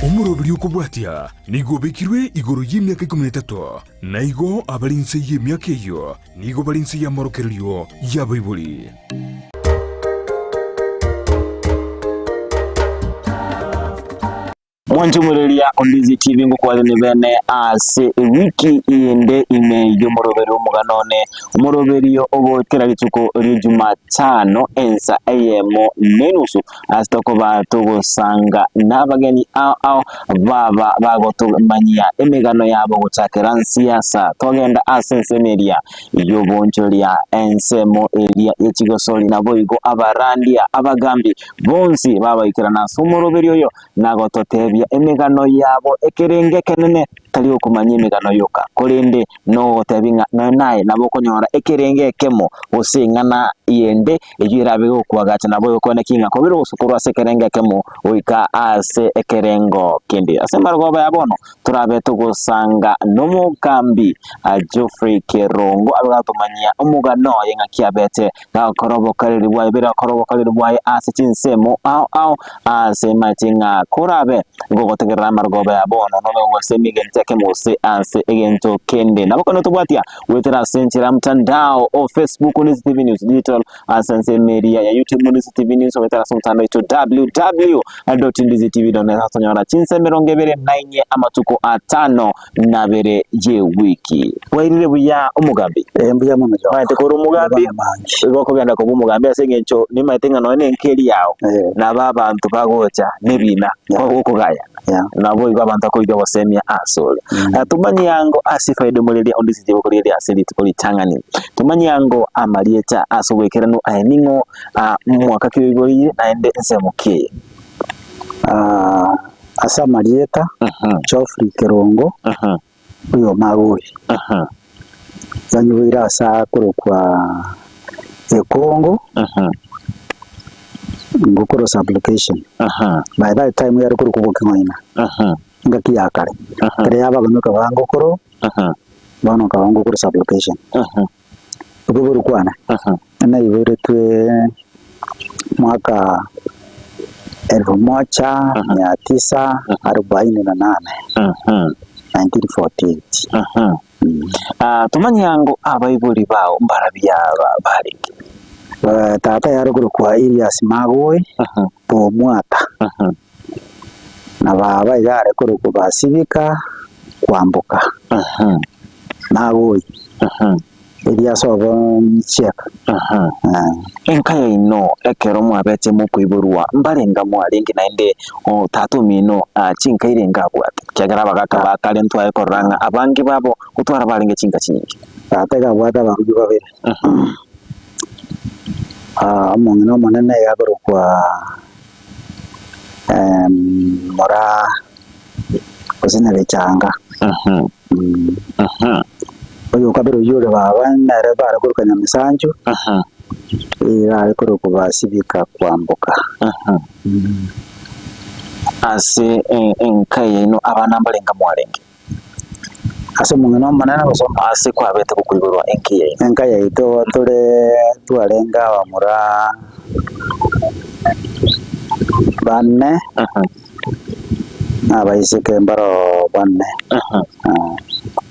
Omoroberi okobwatia nigo obekirwe igoro y'emiaka ikomi na etato, na igo abare inse y'emiaka eyio nigo bare inse y'amorokererio y'abaibori. Mwanche omoreria o Ndizi TV ngokwaranie bene ase ewiki ende ime y'omoroberi omogano one omoroberi ogo kera rituko ria Jumatano ensa eyemo nenusu ase tokoba togosanga nabageni ao ao baba bagotomanyia emegano yabo gochakera nsiasa togenda ase ensemo eria y'obonchoria ensemo eria yechigosori naboigo abarandia abagambi bonsi babaikerana ase omoroberi oyo na gototebia emegano yabo ekerenge ekenene, tari okomanya emegano yoka, korende nogotebia ng'a nonya naye nabo okonyora ekerenge ekemo gose eng'ana yende eyio erabe gokoagacha nabo egokwana ki ng'a kobera ogosukorwa ase ekerengo ekemo goika ase ekerengo kende. Ase amarogoba ya bono torabe togosanga nomogambi Geoffrey Kerongo abe gatomanyia omogano oye ng'aki abete gakora obokareri bwaye bere gakora obokareri bwaye ase chinsemo ao ao ase mache ng'a korabe ngogotegerera amarogoba ya bono nobe gose emegento ekemo gose ase egento kende. Nabo kone tobwatia goetera ase enchera ya mtandao o Facebook Onisi TV News Digital ase ensemo eria ya YouTube Onisi TV News goetera ase omotandao oito www.ndizitv.net ase tonyora chinsa emerongo ebere na inye amatuko atano nabere y'ewiki. Bwairire buya omogambi? Eh, mbuya mono John. Maete kore omogambi, Mbuya mangi. igo okogenda koba omogambi ase eng'encho nimaete ng'a nonya na enka eria yao, Eh. nabo abanto bagocha nebina Yeah. okogayana. Yeah. Nabo igo abanto bakoiga obosemia asore. Mm. Eh, Tumanye ango ase efaida omoreria onde ase riria ase rituko ritang'ani. Tumanye ango amarieta ase oboikeranu aye ning'o ah, mwaka ki oiboreire naende ensemo ki eye. Ah, ase amarieta Mhm, Geoffrey Kerongo mhm, oyo Magoi mhm, yanyiboire ase akorokwa Ekongo mhm, ngokoro sub-location mhm, by that time yare korokwa Boking'oina mhm, engaki ya kare mhm, ekero yabageni okaba ngokoro mhm, bono okaba ngokoro sub-location. mhm, Okoiborwa kwane mhm. naiboretwe mwaka elfu moja mia tisa arobaini na nane, Mhm, 1948. mhm. Ah, tomanye ango abaibori bao mbarabia aba barenge. Eh, tata yare korokwa Elias Magoi Mhm, Bomwata mhm, na baba iga are korokwa Basibika Kwamboka mhm, Magoi mhm. Eria sobo Michieka. Mhm. Eh, Enka yaino ekero mwabete mokoiborwa mbarenga mwarenge naende o tata omino ah, chinka irenga abwate ekiagera abagaka ba kare ntwaye korora ng'a abange babo gotwara barenge chinka chinyinge. Tata iga abwate abarugi babere. Ah, omong'ina omonene iga akorokwa Moraa gose Nyagechanga. Mhm. Mhm. Oyo okabere oyio ore baba nere bare korokwa Nyamisanchu, Mhm. iga are korokwa Basibika Kwamboka. Mhm. Ase e- enka yaino abana mbarenga mwarenge? Ase omong'ina omonene gose omo- Ase kwabete gokoiborwa enka yaino. Enka yaito tore twarenge abamura bane, Mhm. na abaiseke mbaro bane. Mhm.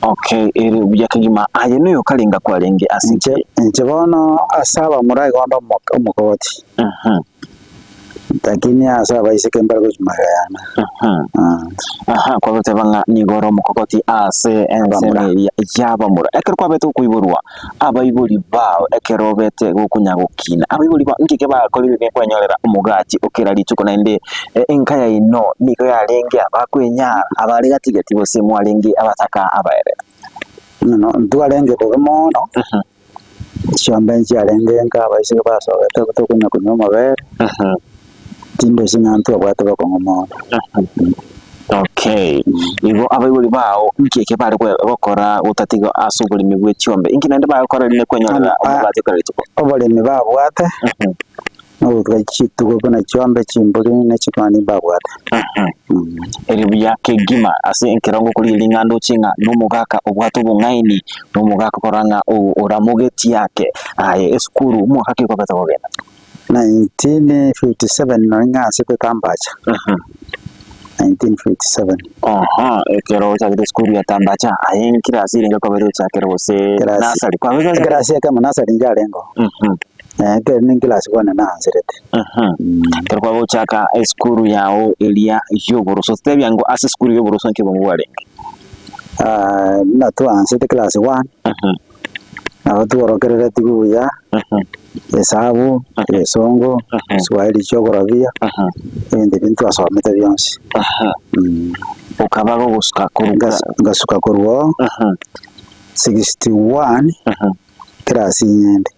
Okay, ere buya kegima. Aye noyo okarenga kwarenge ase Inche ki? inche bono ase abamura igo onde omo- omokogoti, Mhm. lakini ase abaiseke mbare gochia magega yane. Mhm. Aha, kwagoteba ng'a nigo ore omokogoti ase ensemo Abamura. eria y'abamura. Ekero kwabete gokoiborwa, abaibori bao ekero obete gokonya gokina, abaibori bao inki kebakorire gekwenyorera omogati o kera rituko naende enka yaino nigo yarenge abakwenyara abare gati gati gose mwarenge abataka abaerera? Nono ntwarenge bobe mono, chiombe nchiarenge nka abaiseke basogete tokonya konywa amabere, tindosio ng'a ntwabwate bokong'u mono. Okay, igo abaibori bao inki eke bare gwe- gokora gotatiga ase oboremi bwe chiombe? Inki naende bagokora rinde kwenyorera Ah, omogati kera rituko? Oboremi babwate, nogotuga chitugo buna chiombe, chimbori, ne ching'ondi mbabwate. Ere buya kegima ase ekerongo koria ring'ana ndoche ng'a nomogaka obwate obong'aini, nomogaka okorora ng'a o- oramogetie ake aye esukuru omwaka ki okobete kogenda? 1957 nonye ng'a ase goika mbacha. 1957. Aha, ekero ochagete esukuru ya Tambacha, aye nkirasi erenge kwabete gochakera gose Ekerasi nursery kwabete ase ekerasi ekemo nursery nchiarenge oo. Eh, ekero ne nkilasi kwane naanserete. Ekero kwagochaka esukuru yao eria y'oboroso, totebia ng'o ase esukuru y'oboroso nki obongo bwarenge? Buna twaansete class one, nabo tworokereretigwe buya, esabu, egesongo, Kiswahili geography, ebinto ebio ntwasomete bionsi. Okaba gogosuka korwa Ngasuka korwa oo, 61, class eyende,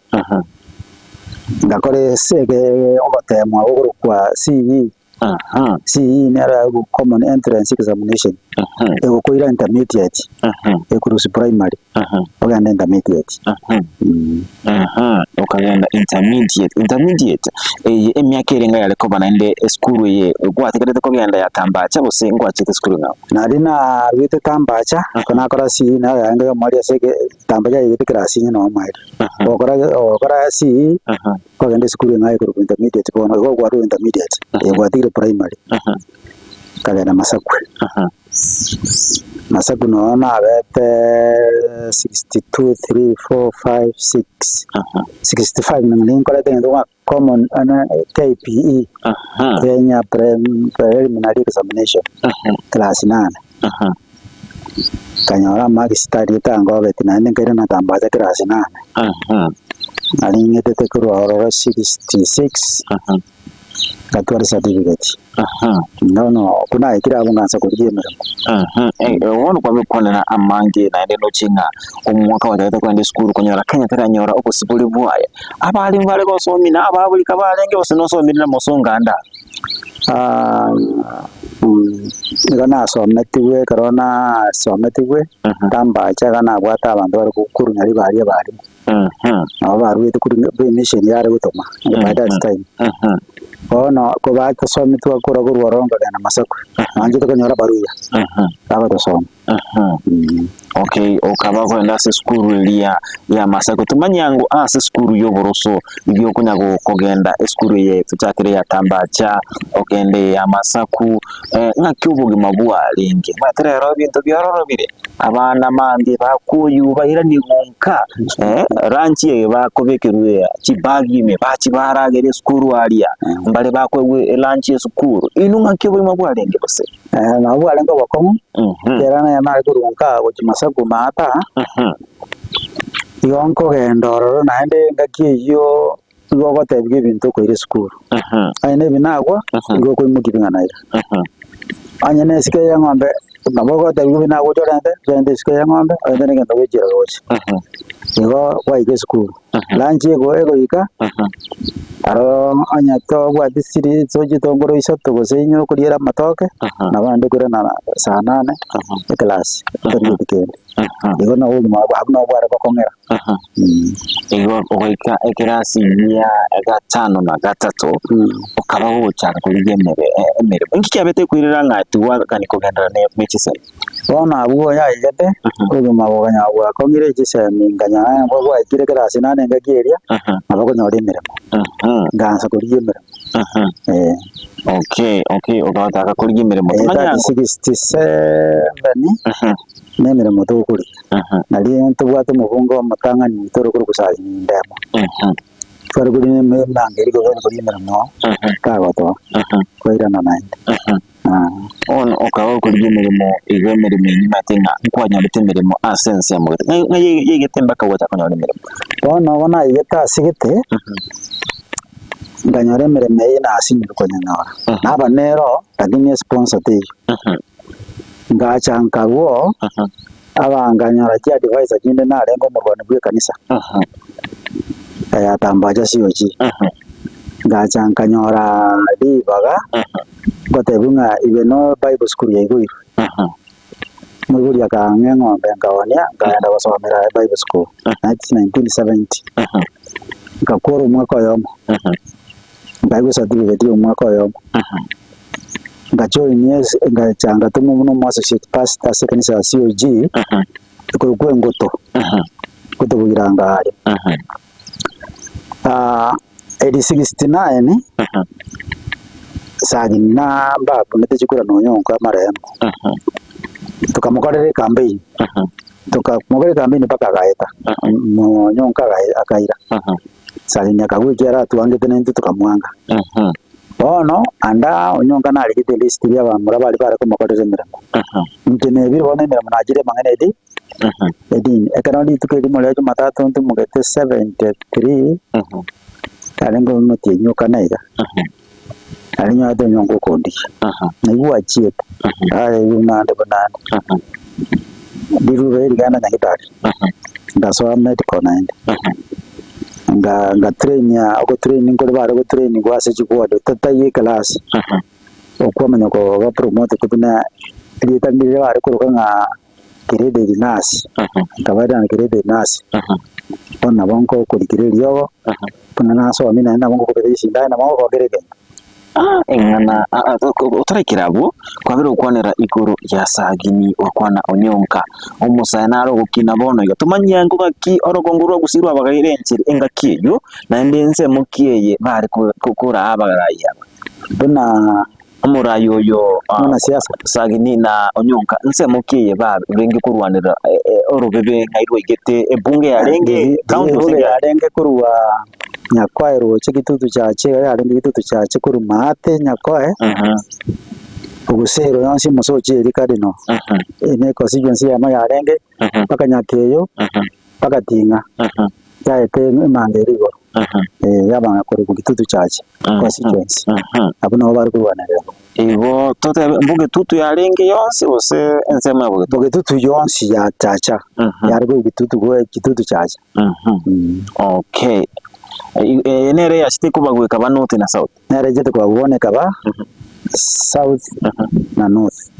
ngakora ase ogotemwa gokorokwa CE. CE nero yago common entrance examination, egokoira intermediate, ekorusia primary, ogende intermediate. Okagenda intermediate, intermediate eye emiaka ere ng'a yare koba naende esukuru eye gwatigarete kogenda ya Tambacha gose ngwachete esukuru ng'ao? Nari naruete Tambacha, ekero nakora CE nero yarenge yomoerio ase eke Tambacha yaigete class inye nomo omoerio. Ogokora ogokora CE. Kwagenda esukuru eng'ao ekorokwa intermediate bono igo kwarure intermediate, eye gwatigire primary, nkagenda Masakwe. Masakwe noo nabete 62, 3, 4, 5, 6, 65 nonye ninkorete egento buna common KPE, Kenya Preliminary Examination, class nane. Nkanyora amarks tariete angobeti naende nkairana Tambacha class nane. Nari ng'etete korwa ororo 66, ngatwara ecertificate. Bono okwo naikire abwo ngansa korigia emeremo. Bono kwabekwanera amange naende noche ng'a omwaka gwachagete kogenda esukuru konyora Kenya teranyora obosibore bwaye. Abalimu bare gosomia na ababorika barenge gose nosomire na mosongo ande aa? Nigo nasometigwe ekero nasometigwe, tambacha iga nabwate abanto bare korunya ribaria abarimu, nabo baruete korwa emission yare gotoma by that time. Bono kobatosometigwe korwa korwa ororo nkagenda Masakwe, nanchete konyora abaruya, bagatosomia. Okay, okaba okogenda ase esukuru eria ya Masakwe, tomanye ango ase esukuru y'oboroso iga okonya kogenda esukuru eye tochakere ya Tambacha, ogende eye ya Masaku, ng'aki obogima bwarenge? Omanyete rero ebinto biororobire, abana mambia bakoywa bairanigwe nka, lunch eye bakobekerwa chibag ime bachia baragera esukuru aria, mbare bakoegwa elunch esukuru, inwe ng'aki obogima bwarenge gose? Nabo bwarenge obokong'u, ekiagera naye nare korwa nka gochia masaku maata, igo nkogenda ororo naende engaki eyio igo ogotebiwa ebinto okoira esukuru. Onye na ebi nagwa, igo okoimokia ring'ana iga. Onye na esike ya eng'ombe, nabo ogotebiwa ebi nagwa oche orente, orente esike ya eng'ombe, orente na egento gochiera roche. Igo gwaika esukuru. Lunch ego egoika, aro onye tobwati chiri chitongoro isato gose inye okoriera amatoke, nabo naende okoirana saa nane eclass otarigeti kende. Igo nabo obogima abwo nabo bware gokong'era. Igo ogoika ekerasi gia gatano na gatato, okaba gogochaka korigia emere emeremo. Inki kiabete koirera ng'a tigwakani kogenderera ne chisemi? Bono abwo oyaigete, obogima bokanyara bwakong'ire chisemi nkanyora ng'a bwaikire ekerasi nane engaki eria, nabo okonyora emeremo. Nkaansa korigia emeremo, eh. Okay, okay, ogataka korigia emeremo. Eh, Tomanye that ango. 67 na emeremo tokorigia. Nari ntobwate omobunge omotang'ani oito ore korokwa Sergeant Ndemo. Tware korigia emeremo eria korigia emeremo, tagotoa, twairana naende. Bono okaba gokorigia emeremo igo emeremo eyio nimanyete ng'a nkwanyorete emeremo ase ensemo gete. Ng'ai ng'ai yaigete mpaka gocha konyora emeremo? Bono igo naigete ase gete, nkanyora emeremo eye nasinyire konyenyora. Naba nero, lakini esponsor teiyo. Ngacha nkarwa oo, aba nkanyora chiadvisor chinde narenge omorwani bwa ekanisa, eyatambacha COG. Ngacha nkanyora ribaga, ngotebiwa ng'a ibe no bible school yaigoirwe. Moibori akang'a eng'ombe nkaonia, nkaenda gosomera bible school, 1970. Ngakora omwaka oyomo, nkaegwa ecertificate ya omwaka oyomo. Ngajoinia ase ngacha ngatomwa buna omo associate pastor ase ekanisa ya COG, ekorokwa Engoto, Engoto Bogirango aria. Eri 69, Sagini na mbabunete chikura nonya onka amarehemu, tokamokorera ecampaign, tokamokorera ecampaign mpaka agaeta, nonya onka akaira. Sagini akagwa ekiagera atwangete naintwe tokamwanga. Bono ande onyonka narigete elist ya abamura baria bare komokorera emeremo. Inche nebire bono emeremo nachire amang'ana edi edini. Ekero rituko erimo ria jumatatu ntumogete 73, narenge omotienyi o kane iga, nari nyorete onyonka okondigia, naigwa achiete, aye buna ande buna ande. Rirube rigenda nyagetari, ngasoa medical naende. Nga ngatrainia ogotraini nkore bare gotrainigwa ase chigward totaiyo eclass, okwamanya koba promoted buna erieta rire bare koroka ng'a graded nurse, nkabairana graded nurse, bono nabo nkokorikera eriogo, buna nasomire naende nabo ngokobeka chisindani nabo ngokora kera egento. Ah, eng'ana ah, ah, otaraikera abwo, kwabera gokwanera igoro ya Sagini gokwana Onyonka, omosae nare ogokina bono iga. Tomanyie ango gaki orogongo rwa Gusii rwabagaire enchera engaki eyio, naende ensemo ki eye bare ko- ko- koraa abaraai aba. Buna Omorai oyo ah, mwanasiasa. Sagini na Onyonka, nsemo ki eye barenge korwanera eh, eh, orobebe ng'ai rwaigete ebunge yarenge county gose Ebunge yarenge korwa Nyakoe roche Gitutu Chache, iga yarenge Gitutu Chache korwa maate Nyakoe, Ogusero yonsi omosochi eria Cardinal, eye ne econstituency eyemo yarenge, mpaka Nyakeyo, mpaka Ting'a, yaete emanga eria igoro, yabanga korokwa Gitutu Chache constituency, abwo nabo bare korwanerera. Igo totebe Bogetutu yarenge yonsi gose ensemo ya Bogetutu? Bogetutu yonsi ya Chacha, yare korokwa Gitutu Gitutu Chache. Okay. Eye nere yachete kobagweka ba North na South? Nere echete kobagwa ekaba South na North.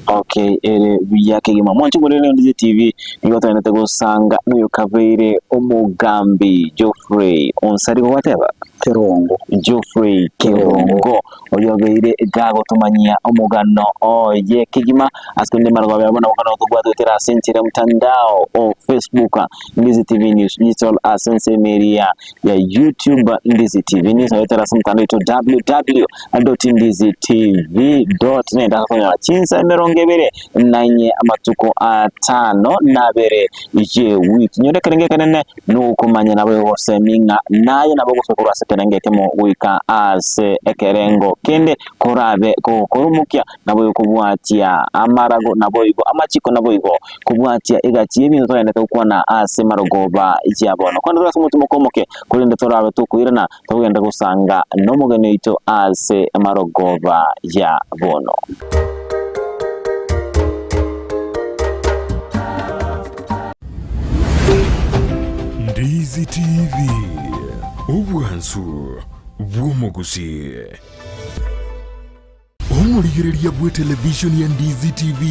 Okay, ere buya kegima. Mwanche omorere Ndizi TV nigo togenderete gosanga noyo kabeire omogambi Geoffrey Onsari gogoteba? Kerongo. Geoffrey Kerongo oyo obeire gagotomanyia omogano oye kegima ase korende marogoba yabo nabo kano tobwate goetera ase enchera ya mtandao o Facebook Ndizi TV News Digital ase ensemo eria ya YouTube Ndizi TV News goetera ase omotandao oito www.ndizitv.net ase okonyora chinsa emerongo ebere na inye amatuko atano na abere ye wiki. Nyore ekerengo ekenene Nokomanya nabo egosemi ng'a naye nabo ogosoa korwa ase ekerengo ekemo goika ase ekerengo kende, korabe kogokora omokia, naboigo kobwatia amarago, naboigo amachiko, naboigo kobwatia egati y'ebinto togenderete gokwana ase marogoba ya bono. Kwanera tore ase omotimoko omoke, korende torabe tokoirana togende gosanga nomogeni oito ase marogoba ya bono. Ndizi TV, obwansu bw'omogusii. Omorigereria bw'etelevishoni ya Ndizi TV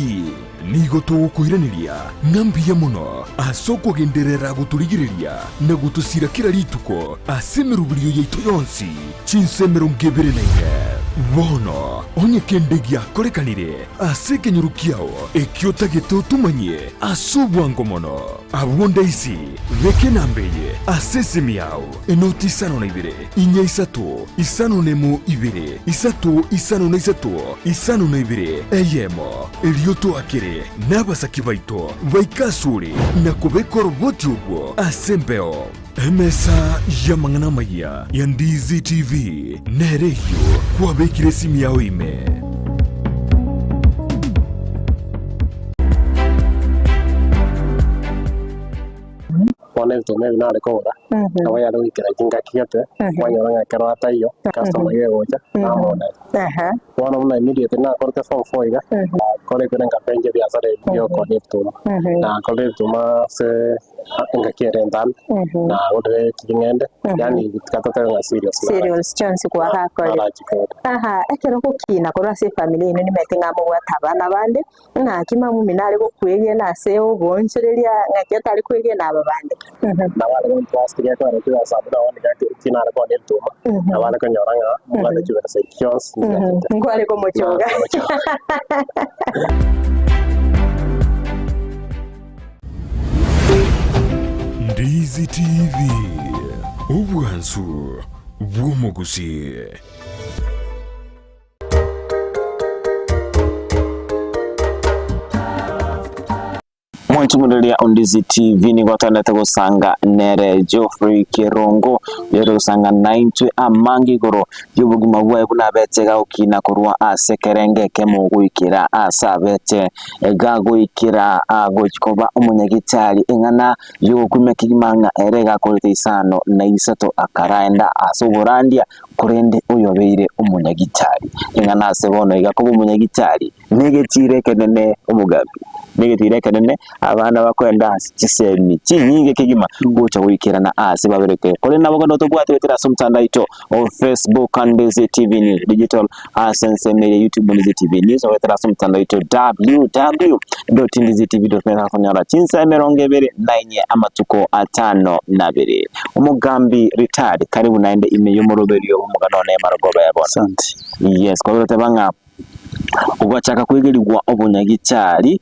nigo togokoiraneria ng'a mbuya mono ase okogenderera gotorigereria na gotosira kera rituko ase emeroberio yaito yonsi chinsa 24. Bono onye kende giakorekanire ase ekenyoro kiao ekio otagete otomanyie ase obwango mono. Abwo ndaisi, beka enamba eye ase esimi yao, enoti isano na ibere, inya isato, isano na emo ibere, isato isano na isato, isano na ibere, eyemo. Erio toakere nabasaki baito baike asore na kobeka oroboti obwo ase embeo. Emesa y'amang'ana amayia ya Ndizi TV nere eyio kwabekire esimi yao ime. Bono ebituma ebi nare kogora, nabo yare goikera chingaki gete, kwanyora ng'a ekero ataiyo, customer gegocha, namonere. Bono buna immediately nakorete form four iga, nakora ekero nkapenja ebiasara ebi bia okonia ebituma. Nakorire ebituma ase engaki ere entambe, nagorire ching'ende, yaani tiga totebe ng'a serious narachi. Cereals chionsi kwagakorire. Narachikore. Aha, ekero ogokina korwa ase efamiri yaino nimanyete ng'a mobwate abana bande, ng'aki mama omino are gokwegena ase oboonchoreria, ng'aki otare kwegena aba bande? Nabo are gontrust gekogera chibesa abwo nabo nigo eki nare koonia ebituma, nabo are konyora ng'a mbwate chibesa echi chionsi nchiachete. Nkware komochoga. Nare komochoga. Ndizi TV, obwansu bw'omogusii. Omochie omoreria o Ndizi TV nigo atandete gosanga nere Geoffrey Kerongo, oyore gosanga naintwe amange igoro y'obogima bwaye buna abete gagokina korwa ase ekerengo ekemo goikera ase abete gagoikera gochia koba omonyagitari eng'ana y'ogokumia kegima ng'a ere gakorete isano na isato akaraenda ase oborandia korende oyobeire omonyagitari. Eng'ana ase bono iga koba omonyagitari Negetiira ekenene omogambi, negetiira ekenene abana bakoenda ase chisemi chinyinge kegima gocha goikerana aase baberete. Korende nabo kende tobwate goetera ase omotandao oito o Facebook Ndizi TV News Digital ase ensemo eye YouTube Ndizi TV News goetera ase omotandao oito www.ndizitv.net okonyora chinsa emerongo ebere na inye amatuko atano na abere. Omogambi retired karibu naende ime y'omoroberio bw'omogano one Marogoba ya bono. Asante. Yes, kwabera oteba ng'a Ogachaka kwegerigwa obonyagetari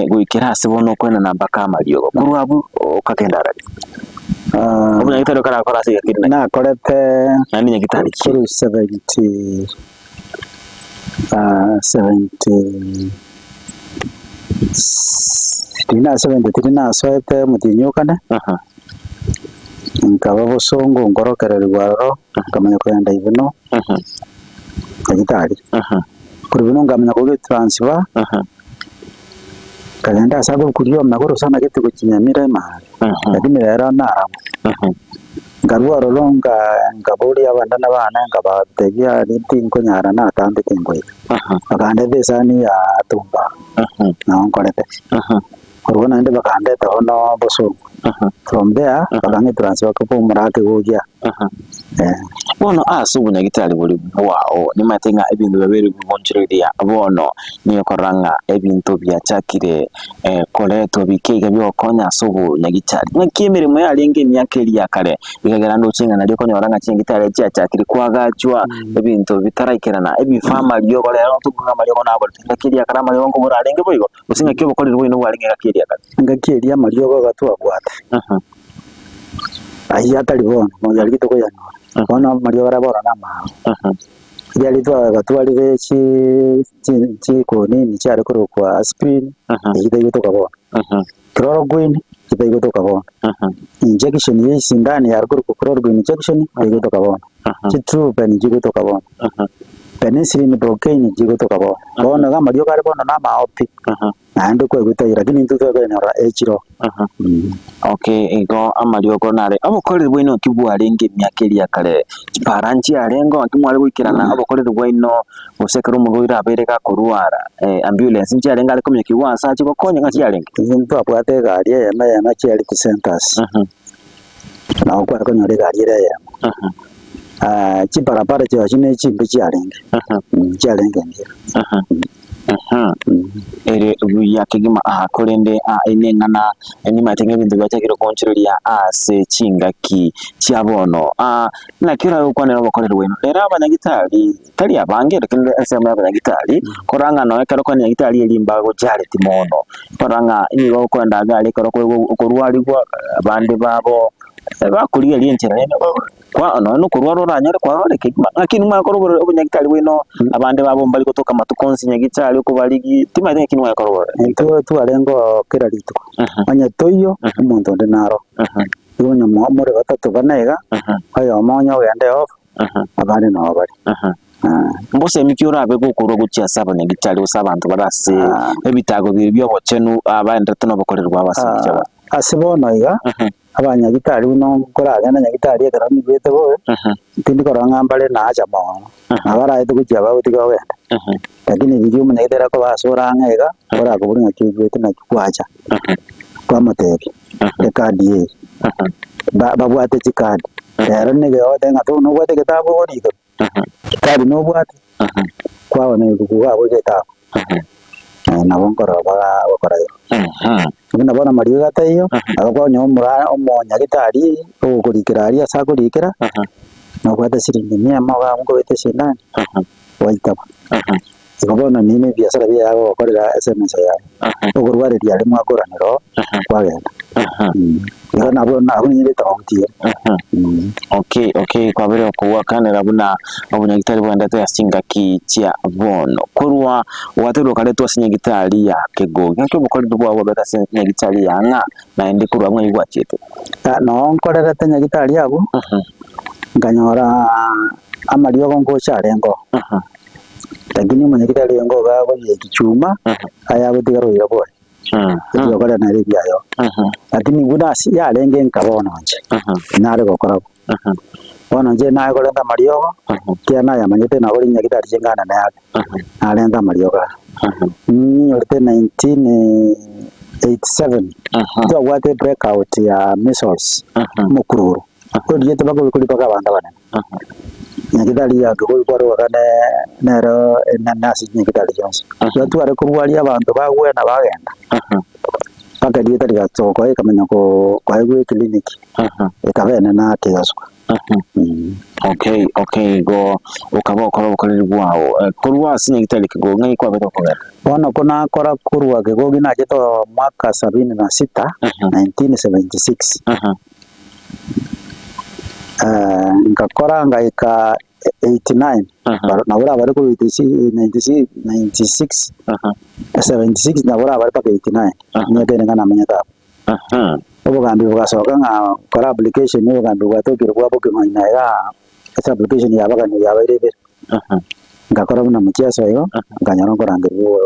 goikera ase bono okoenana mpaka amariogo. Korwa abwo okagenda arari? Obonyagetari okarakora ase egekiri naki? Nakorete Naende nyagetari ki? korwa 70 70 riria na 73 nasoete omotienyi o kane, nkaba bosongo nkorokererigwa aroro, nkamanya kogenda Ibeno. Nyagetari, korwa buna nkamanya koba etransfer, nkagenda ase akorokwa Rioma korwa sana gete gochia Nyamira emari, lakini rero narama. Nkarwa ororo nka nkaboria abandana bane nkabatebia aria tinkonyara natambe tingoika. Bakandeta esani ya tumba, nabo nkorete. Korwa naende bakandeta bono bosongo. From there bakang'a etransfer koba omorake gochia. Bono ase obonyagitari boria bwao, nimanyete ng'a ebinto biabeire bibonchoreria bono, nigo okorora ng'a ebinto biachakire koretwa bike iga biogokonya ase obonyagitari. Naki emeremo yarenge emiaka eria ya kare, ekagera ndoche ng'a nario okonyora ng'a chinyagitari chiachakire koagachwa, ebinto bitaraikerana, ebifaa amariogo rero tokonyora amariogo naborete, engaki eria ya kare amariogo nkobora arenge boigo, gose ng'aki obokoreri bwaino bwarenge engaki eria ya kare? Engaki eria amariogo iga twabwate. Ayio atari bono, moyo aria tokoyanyora. Bono amariogo aria bono namao. Riaria twagatwarire chi chi chikonini chiare korokwa aspirin, eyio taigotoka bono. Chloroquine, taigotoka bono. Injection ya esindano yare korokwa chloroquine injection, taigotoka bono. Chitrupen chigotoka bono. Penicillin procaine chigotoka bono. Bono iga amariogo are bono namao pi. Naende kwaigwete ayio, lakini intwe twakonyora echiro. Okay, igo amariogo nare obokoreri bwaino nki bwarenge emiaka eria ya kare? Chipara nchiarenge nki mware goikerana obokoreri bwaino gose ekero omorwaire abeire gakorwara ambulance nchiarenge are kominyokia ase achie gokonya ng'a chiarenge? Intwe ntwabwate egari eyemo eyemo chia health centers, nabo kware konyora egari ere eyemo. Chibarabara chiaye ne chimbe chiarenge, chiarenge engiya. Ere buya kegima aa, korende aa neng'ana nimanyete ng'a ebinto biachakire koonchoreria ase chingaki chia bono. Aa, naki orabe gokwanera obokoreri bwaino? Rero abanyagitari tari abange, lakini ensemo ya abanyagitari, korora ng'a nonya ekero okogenda nyagitari eria mbagocharetie mono, korora ng'a nigo okoenda iga aria ekero okorwarigwa abande babo bakorigereria enchera Kwa nonya nokorwara oranyore kwarware kegima, ng'aki inwe mwakora obororo obonyagitari bwaino, abande babo mbari gotoka amatuko onsi nyagitari okobarigi, timanyeti ng'aki inwe mwakora obororo. Intwe twarenge oo kera rituko, onye toiyo, omonto onde naro. Igo onye more batato bane iga, oyomo onye ogenda eoff, abande nabo bare. Mbosemi ki orabe gokorwa gochia ase abanyagitari gose abanto bare ase ebitago biria biobochenu abaenderete nobokoreri bwabo ase engencho y'abanto? Ase bono iga, Abanyagitari buna nkoragende nyagitari ekero nigwete bobe, tindi korora ng'a mbare naacha mono, nabo araete gochia bagotiga ogende. Lakini riria omonyagitari akoba ase ore ang'e iga, orakobori ng'aki oigwete naki gwacha, kwamotebia ekadi eye, ba babwate chikadi, rero nigo ogoteba ng'a to nobwate egetabu ogorika, ekadi nobwate, kwabana ebuku iga abwo egetabu. Nabo nkorora bagokora igo. Buna bono amariogo ataiyo, nabo okonyora omora omonyagitari ogokorikera aria ase akorikera, nobwate siringi mia emo iga nkobete esindani, gwaitaba. Igo bono nini na ebiasara biaye agogokorera ase emesa yaye, okorwareria aria mwakoranera oo, kwagenda. Igo nabwo nabwo ninyore etofauti eye. Okay, okay, kwabeire okogwakanera buna obonyagitari bwaendete ase chingaki chia bono. Korwa gwaterwa okaretwa ase nyagitari ya Kegogi, ng'aki obokoreri bwao bwabete ase nyagitari ya ng'a naende korwa abwo ng'ai gwachiete? Noo nkorerete nyagitari abwo, nkanyora amariogo ngocha arenge oo. Lakini omonyagitari oyo ngoba agoyia ekichuma, aye agotigara oira bwoye. Ebiokora nere ebiaye. Lakini buna ase yarenge nka bono inche, nare gokora bo. Bono inche naye korenta amariogo, ekiagera nayamanyete nabo rinyagitari chingane nere, narenta amariogo aya. Ninyorete 1987, ntwabwate breakout ya measles, omokururu, oriete mpaka orikori mpaka abanto abanene. Nyagitari ya Kigoi kwarwega nero enene ase chinyagitari chionsi. Igo tware korwaria abanto bagwena bagenda, mpaka erieta rigatoka ekamanya koegwa eclinic, ekaba enene ake egasuka. Okay, okay, igo okaba okora obokoreri bwao. Korwa ase nyagitari Kigoi ng'ai kwabete okogenda? Bono ko nakora korwa Kegogi nachete omwaka sabini na sita, 1976. Nkakora ngaika 89, nabo orabare korwa 96, 76 nabo orabare mpaka 89, emiaka ere nigo namenyete abwo. Obogambi bogasoka ng'a kora application obogambi bwatokire bwa bokima ime igaa, ase application yabagani yabaire ibere. Ngakora buna mochiaso oyo, nkanyora nkorangerigwa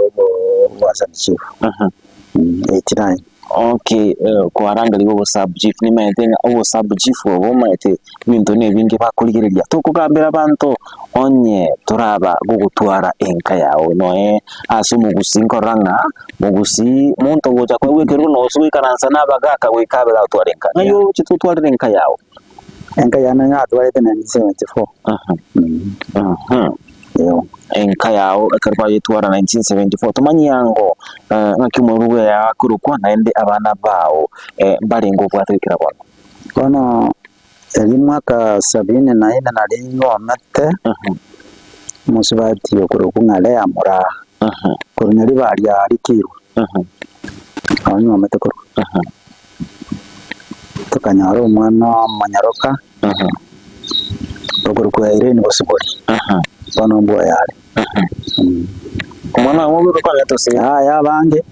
oboasani chief, 89. Okay, kwarangerigwa obo sub chief nimaete ng'a obo sub chief obo omanyete ebinto na ebinge bakorigereria, tokogambera abanto onye toraba gogotwara enka yago noe ase omogusii nkorora ng'a mogusii monto ogocha koegwa ekerogo nonsi goikaransa na abagaka goika abe gagotwara enka. Ng'ai oroche totwarire enka yago? Enka yane natwarete 1974. Enka yao ekero kwayetwara 1974 tomanye ango ng'aki omorwoti bwe akorokwa naende abana bao mbarenge obwate goikera bono. Bono erio mwaka sabini na ine naria nyuomete omosubati okorokwa ng'a Leah Muraha, korwa Nyaribari aa Rikirwa, nabo nyuomete korwa. Tokanyora omwana omonyaroka, okorokwa Irene Bosibori, bono mbwoye are. Omwana obo okorokwa ase? Yaya abange.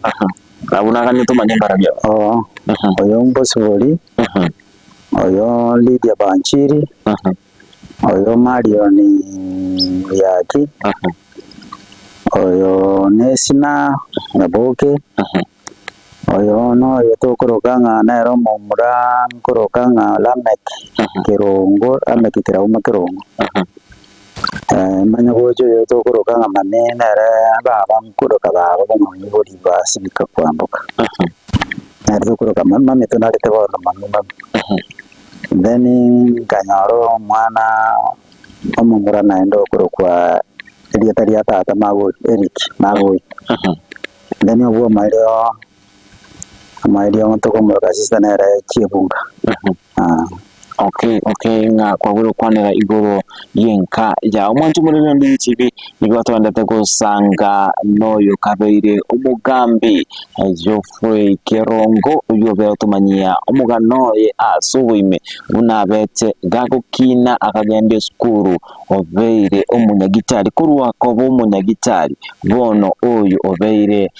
Abwo naganie tomanye mbarabwo aba. Oo, oyo Bosibori, oyo Lydia Banchiri, oyo Marion Riaki, oyo Nesina Nyaboke. Oyo noyo tokoroka ng'a nere omomura nkoroka ng'a Lameck Kerongo, Lameck Kerauma Kerongo. Manye gocha oyo tokoroka ng'a Mame nere baba nkoroka baba omoibori ba Sibika Kwamboka. Nere tokoroka Mame, Mame tonarete bono Mame Mame. Then nkanyora omwana omomura naende okorokwa erieta ria tata Magoi, Erick Magoi. Then obwo omoerio omoerio tokomoroka sister nere Chiebunga. Okay, okay, ng'a kwagure gokwanera igoro y'enka yao. Omwancho omorero onde chibi nigo togendete gosanga noyo kabeire omogambi Geoffrey Kerongo oyio obe otomanyia omogano oye ase oboime buna abete gagokina akagenda esukuru obeire omonyagitari, korwa koba omonyagitari, bono oyo obeire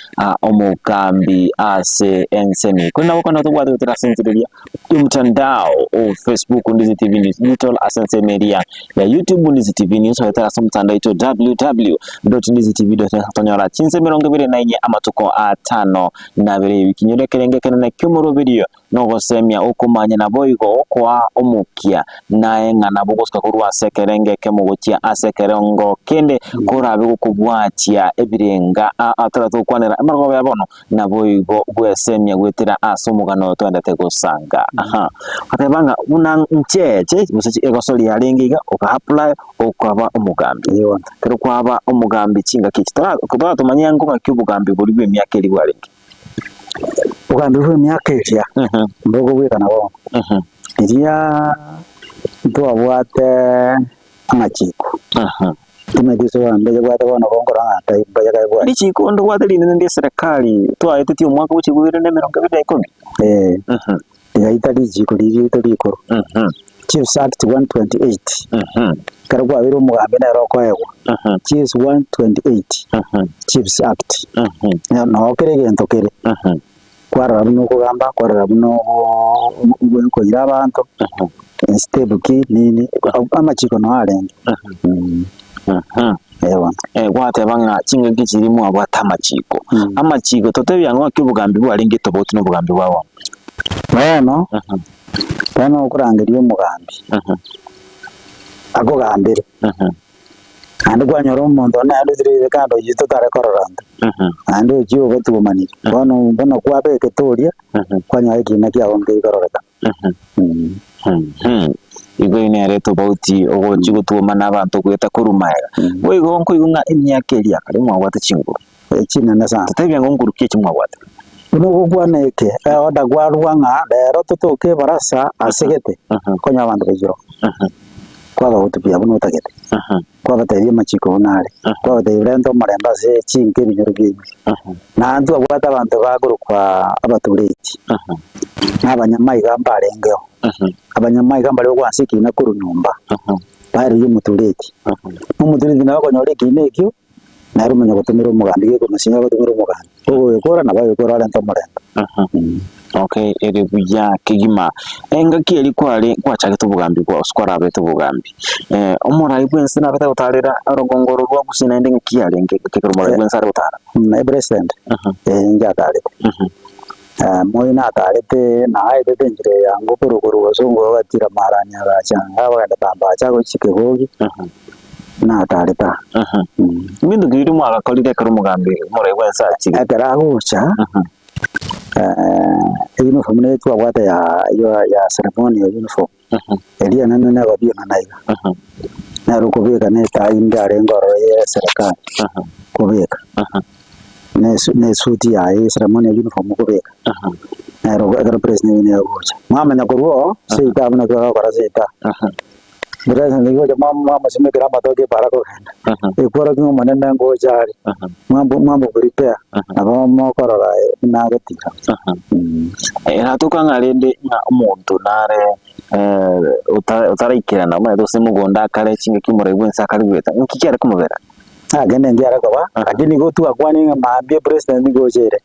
omogambi ase ensemi. Korende nabo ekero tobwate goetera ase enchera eria y'omotandao o Facebook Ndizi TV News Digital ase ensemo eria ya YouTube Ndizi TV News goetera ase omotandao oito www.ndizitv.net tonyora chinsa emerongo ebere na inye amatuko atano na abere ewiki. Nyora ekerengo ekenene ki'omoroberio nogosemia okomanya naboigo okoa omokia, naye ng'a nabo ogosuka korwa ase ekerengo ekemo gochia ase ekerengo kende korabe gokobwatia ebirenga aa togokwanera amarogoba ya bono, naboigo gwesemia goetera ase omogano oyo twendete gosanga. Aha. Gateba ng'a buna ncheche gose egosori yarenge iga oka apply okaba omogambi. Ekero kwaba omogambi chingaki echi toratomanyia ng'aki obogambi boria bwa emiaka eria bwarenge. Obogambi bw'emiaka eria mbokobwekana bono, riria ntwabwate amachiko, timanyeti gose bono mbachebwate bono bonkora ng'a tai mbachakabwate. Richiko ndobwate rinene ria eserekari twaetetie omwaka gochia bibere na emerongo ebere na ikomi. Eh, Rigaita richiiko riria riaito rikoro. Chiefs Act 128, Ekero kwabeire omogambi nere okoegwa. Chiefs 128, Chiefs Act. Noo kera egento kere, kwarora buna okogamba, kwarora buna okoira abanto, step ki nini, amachiko noo arenge. Eh bono. Gwateba ng'a chingaki chiria mwabwate amachiko. Amachiko totebia ng'a ng'aki obogambi bwarenge tobauti na obogambi bwa bono. Bono, bono okorangeria omogambi, akogambere, naende kwanyora omonto onde naende ochire kando oyio totare korora intwe, naende ochia ogotuomanirie, bono bono kwabekete oria, kwanyora ekina kiago nkeri kororekana. Igo eyio nere etobauti ogochia gotuomana abanto goeta korwa magega. Boigo nkoigwa ng'a emiaka eria ya kare mwabwate chinguru. Chinene sana. Totebie ng'a nguru ki echi mwabwate? Buna ogokwana eke, eorder kwarwa ng'a rero totoke ebarasa ase gete, konya abanto baiyoro. Kwabagotubia buna otagete, kwabatebia amachiko buna are, kwabatebia renta omorembe ase chinka ebinyoro biaino. Naende twabwate abanto bakorokwa abatureti, na abanyamaiga mbarengeo, abanyamaiga mbare gokwansa ekina korwa nyomba, baereria omotureti. Omotureti nabo okonyora ekina ekio, nere omanya gotomera omogambi gekomosinya agotomera omogambi, ogokora nabo agokora arente omorembe. Okay, ere buya kegima. Engaki eria kware gwachagete obogambi bwao gose kwarabete obogambi, omorai bwense nabete agotarera orogongo oro rwa gusii naende ng'aki yarenge ekero omorai bwense are gotara? Buna epresident, eh inche atarete. Moi natarete naetete enchera eye yango korwa korwa bosongo agatira marani agacha iga abagenda tambacha agochia kegogi, natarete aa. Ebinto ki biria mwagakorire ekero omogambi omorai bwense achire? Ekero agocha, Eyuniform neye twabwate ya ya ceremonial uniform, eria enene nero bieng'ana iga, nero okobeka na etai inde arenge ororo ya eserekari kobeka, na esu na esuti yaye ceremonial uniform okobeka, nero ekero president nigo agocha. Mwamanya korwa oo, seita buna twagokora seita. President gocha mwamosimekera amatoke ebara kogenda, ekworokia ng'a omonene ngocha are, mwambo prepare, nabo mokorora buna agotira. Eratoka ng'a rende ng'a omonto nare otaraikerana omanyete gose mogondo akare chingaki omorai bwensi akare goeta, nki kiare komobera? Kende nkiare koba, lakini igo twakwanire ng'a mambia president ngocha ere,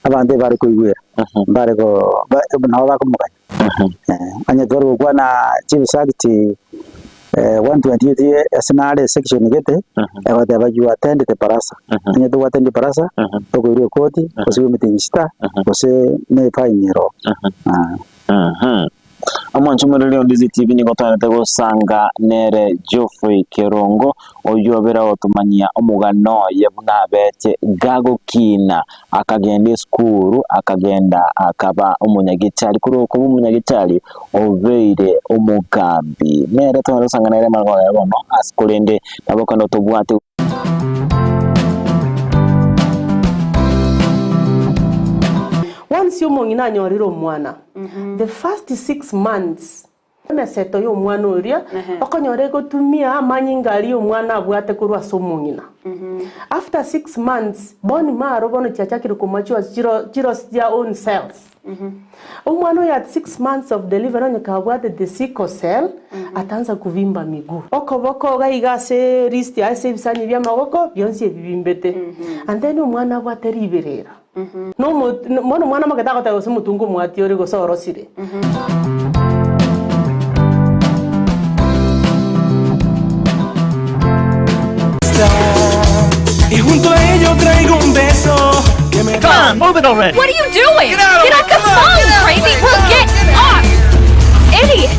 abanto ebare koigwera, mbare ko nabo bakomoganya. Onye tware gokwana Chiefs Act 128 ase nare esection gete, egoteba you attend the barasa. Onye togwatendi barasa, okoirwa ekoti, gose emitingi sita, gose ne efine ero. Omwancho omoreri o Ndizi TV nigo twanete gosanga nere Geoffrey Kerongo oyio obere ogotomanyia omogano oye buna abete gagokina akagenda esukuru akagenda akaba omonyagitari korwa okoba omonyagitari obeire omogambi nere twanete gosanga nere amang'ana aya bono ase korende nabo ekero tobwate. Once omong'ina anyorire omwana, the first 6 months, emeseto ya omwana oria, okonyora egotumia amanyinga aria omwana abwate korwa ase omong'ina. After 6 months, bone marrow bono chiachakire komature chiro chiro their own cells. Omwana oyo at 6 months of delivery onye kabwate the sickle cell, ataanza kuvimba miguu. Okoboko iga iga ase wrist ase ebisanyi bia amagoko, bionsi ebi bimbete. And then omwana abwate riberera. Nomo bono omwana omoke tagoteba gose omotungu omwati ore gose orosire. What are you doing? Get off the phone, crazy! Well, get off! Idiot!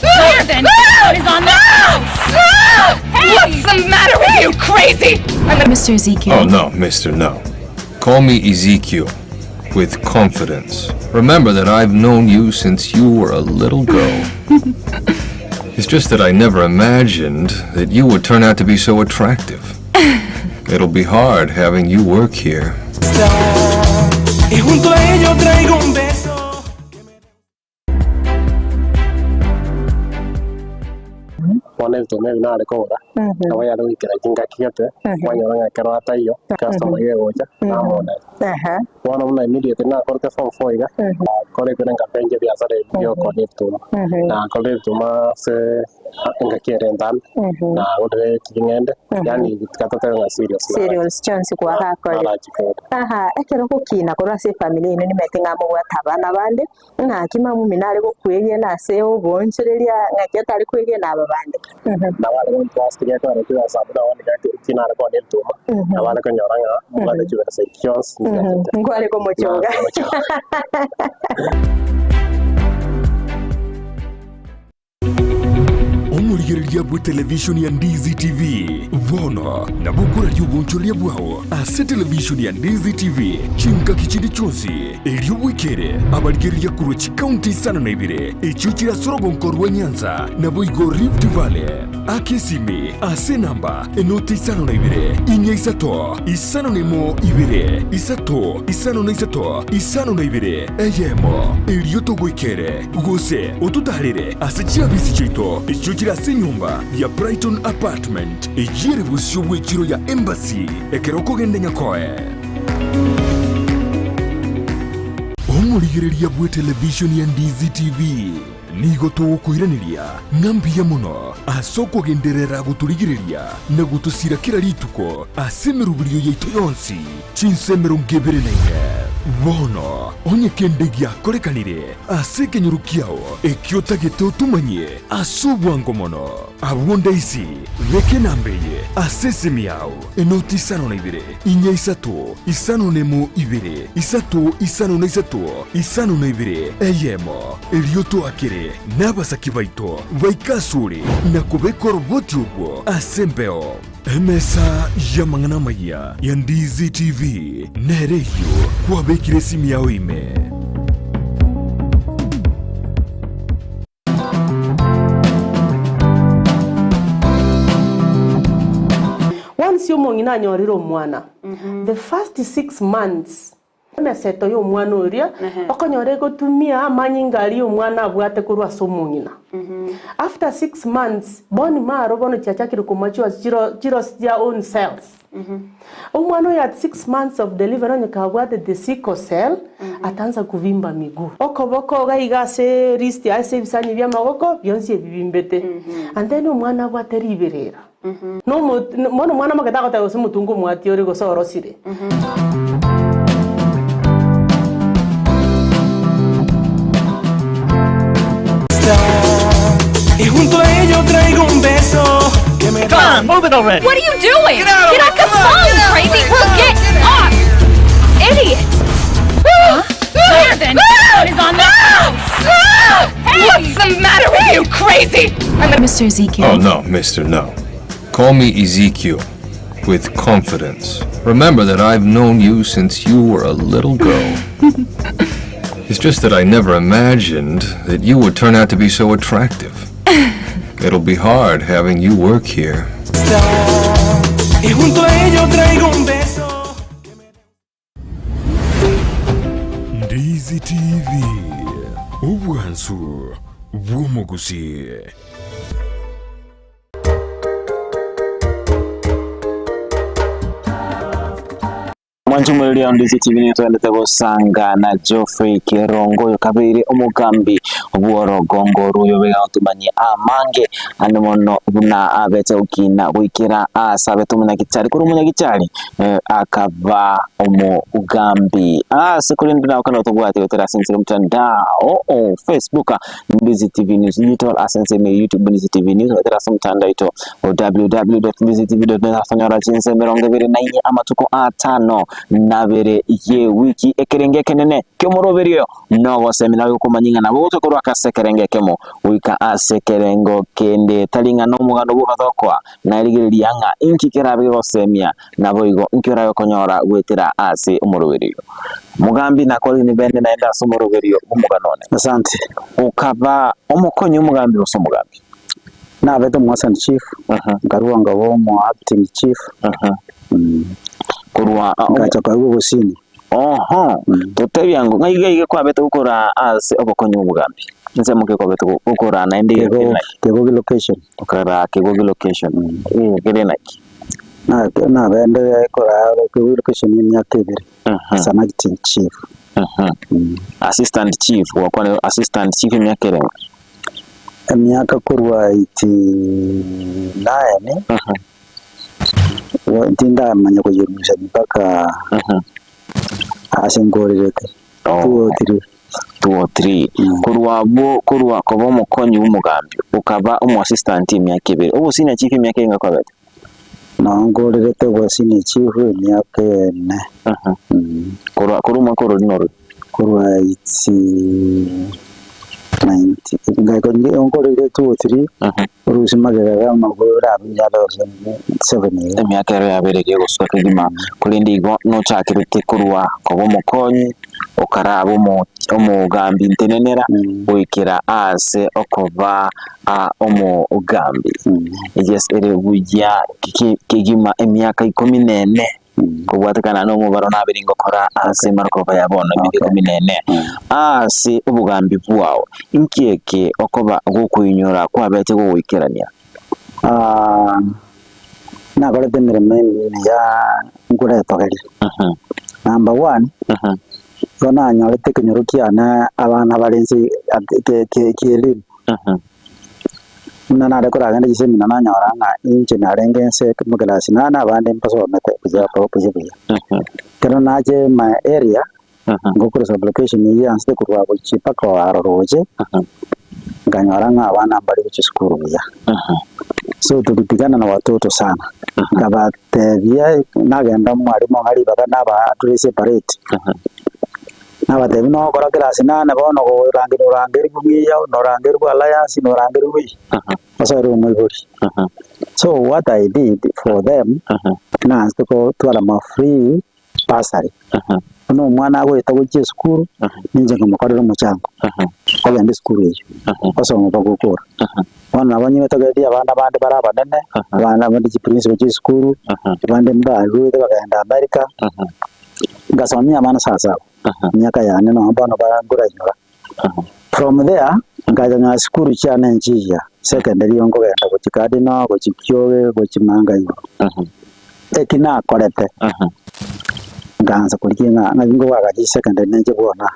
There then! What is on the house? Hey! What's the matter with you, crazy? Mr. Ezekiel. Oh, no, mister, no. Call me Ezekiel. With confidence. Remember that I've known you since you were a little girl. It's just that I never imagined that you would turn out to be so attractive. It'll be hard having you work here. Y junto a ello traigo un beso. Bono ebituma ebi nare kogora, nabo yare goikera chingaki gete, kwanyora ng'a ekero ataiyo, customer gegocha, namonere. Bono buna immediately nakorete form four iga, nkore ekero nkapenja ebiasara ebi bia okonia ebituma. Nakorire ebituma ase engaki ere entambe, nagorire ching'ende, yaani tiga totebe ng'a cereals nara- Cereals chionsi kwagakorire. narachikorire. Aha, ekero ogokina korwa ase efamiri yaino nimanyete ng'a mobwate abana bande, Ng'aki mamumi nare gokwegena ase oboonchoreria, ng'aki otare kwegena aba bande? Nabo are gontrust gekogera chibesa abwo nabo nigo eki nare koonia ebituma, nabo are konyora ng'a mbwate chibesa echi chionsi nchiachete. Nkware komochoga. Nare komochoga. Omorigereria bw'etelevishoni ya Ndizi TV bono nabo okoraria obonchoreria bwao ase televishoni ya Ndizi TV chingaki chinde chionsi, erio bwekere abarigereria korwa chikaunti isano na ibere echio chire ase orogonko rwa Nyanza naboigo Rift Valley. Aka esimi ase enamba enoti isano na ibere, inya isato, isano na emo ibere, isato, isano na isato, isano na ibere, eyemo, erio togoikere. Gose ototaarere ase chiabisi chiaito echio chire ase enyomba ya Brighton Apartment, eyio ere bosio bw'echiro ya Embassy ekero okogenda Nyakoe. Omorigereria bw'etelevishoni ya Ndizi TV nigo togokoiraneria ng'a mbuya mono ase okogenderera gotorigereria na gotosira kera rituko ase emeroberio yaito yonsi chinsa 24. Bono onye kende giakorekanire ase ekenyoro kiao ekio otagete otomanyie ase obwango mono. Abwo ndaisi, beka enamba eye ase esimi yao, enoti isano na ibere, inya isato, isano na emo ibere, isato isano na isato, isano na ibere, eyemo. Erio toakere nabasaki baito baike asore na kobeka oroboti orwo ase embeo. Emesa y'amang'ana amayia ya Ndizi TV nere eyio kwabekire esimi yao ime. Once omong'ina anyorire omwana, the first 6 months emeseto ya omwana oria okonyora egotumia amanyinga aria omwana abwate korwa ase omong'ina. After 6 months, bone marrow bono chiachakire komature chiro chirosi their own cells. Omwana oyo at 6 months of delivery onye kabwate the sickle cell, ataanza kuvimba miguu. Okoboko iga iga ase wrist ase ebisanyi bia amagoko bionsi ebibimbete. And then omwana abwate riberera. Nomo bono omwana omoke tagoteba gose omotungu omwati ore gose orosire. Y junto a ello traigo un beso que me Come on, move it already. What are you doing? Get out of Get off the phone, crazy! We'll get off! Idiot! Huh? There then! What is on the house? Hey! What's the matter with you, crazy? I'm gonna Mr. Ezekiel. Oh, no, mister, no. Call me Ezekiel with confidence. Remember that I've known you since you were a little girl. It's just that I never imagined that you would turn out to be so attractive. It'll be hard having you work here. Y junto a ello traigo un beso. Ndizi TV, obwansu bw'omogusi. Mwanche omoreri Ndizi TV nigo togendete gosanga na Geoffrey Kerongo oyo kabeire omogambi bw'orogongo oru oyo obega gotumanyia amange ande mono buna abete gokina goikera ase abete omonyagichari korwa omonyagichari akaba omogambi ase korende nabo kando tobwate gotera ase ense y'omotandao o Facebook Ndizi TV News Digital ase ense ime YouTube Ndizi TV News gotera ase omotandao oito o www.ndizitv.net atonyora chinse 24 amatuko atano na abere ye wiki ekerenge ekenene ki'omoroberio nogosemi nawe gokomanya ng'a nabo gocha korwa ase ekerengo ekemo goika ase ekerengo kende tari ng'a na omogano bw'ogotokoa narigereria ng'a inki kerabe gegosemia naboigo inki orabe okonyora goetera ase omoroberio. Mogambi nakorire bende naende ase omoroberio bw'omogano one. Asante. Okaba omokonyi omogambi gose omogambi? Nabete omo assistant chief, nkarua nkaba omo acting chief, Korwa ngacha koegwa obosini. Oho, totebia ngo ng'ai iga iga kwabete gokora ase obokonyi bw'obogambi? Ensemo ki kwabete gokora naende Kegogi kere naki? Kegogi location. Okara Kegogi location, eh kere naki? Nabendire koraa location ya emiaka ebere as an acting chief. Assistant chief, gwakwanire assistant chief emiaka ere? Emiaka korwa 89 tindamanya koyerusia mpaka ase nkorerete, 203. 203. Korwa abwo korwa koba omokonyi bw'omogambi okaba omoassistant emiaka ebere. Obo senior chief emiaka enga kwabete? Noo nkorerete obo senior chief emiaka ene. Korwa korwa omwaka orori na orori? Korwa 90 nkorerete 203 orusia magega iga orabe 2007 iga. Emiaka ero yabere egegosuka kegima, korende igo nochakerete korwa koba omokonyi, okaraba omo omogambi ntenenera, goikera aase okoba omogambi. Yes ere buya kegima emiaka ikomi na ene, kobwatekana na omobaro nabere ngokora ase marokoba ya bono emiaka ikomi na ene. Ase obogambi bwao, inki eke okoba gokoinyora kwabete gogoikerania? Nakorete emeremo emiya nkoretogeria. Number one, igo nanyorete ekenyoro kiane abana bare inse ki'elimu. Buna nare koragenda chisemina nanyora ng'a inche narenge inse mokelasi nane abande mbasomete buya buya buya. Ekero nache my area, ngokora sub-location eyio yansete korwa gochia mpaka aro roche, nkanyora ng'a abana mbare gochia esukuru buya. So tulipigana na watoto sana, nkabatebia nagenda mwalimu ng'a ribaga naba tore separate, nabatebia nogokora class nane bono korangeria orangerigwe buya, norangerigwe alliance, norangerigwe ii, osoere omoibori. So what I did for them, naanchete kotwara ma free bursary, buna omwana agoeta gochia esukuru, ninche nkamokorera omochango, ogenda esukuru eyio, osoma mpaka okora. Bono nabo onye togetie abana bande bare abanene, abana bande chiprinciple chia esukuru, abande mbarwete bakagenda America, ngasomia abana sawasawa, emiaka yane nonya bono bara nkorainyora. From there, nkacha ng'a sukuru chiane nchiya, secondary igo nkogenda gochia Cardinal, gochia Kioge, gochia Manga igoro. Eki nakorete, nkaansa korigia ng'a ng'aki nkoagacha secondary ninche bwona.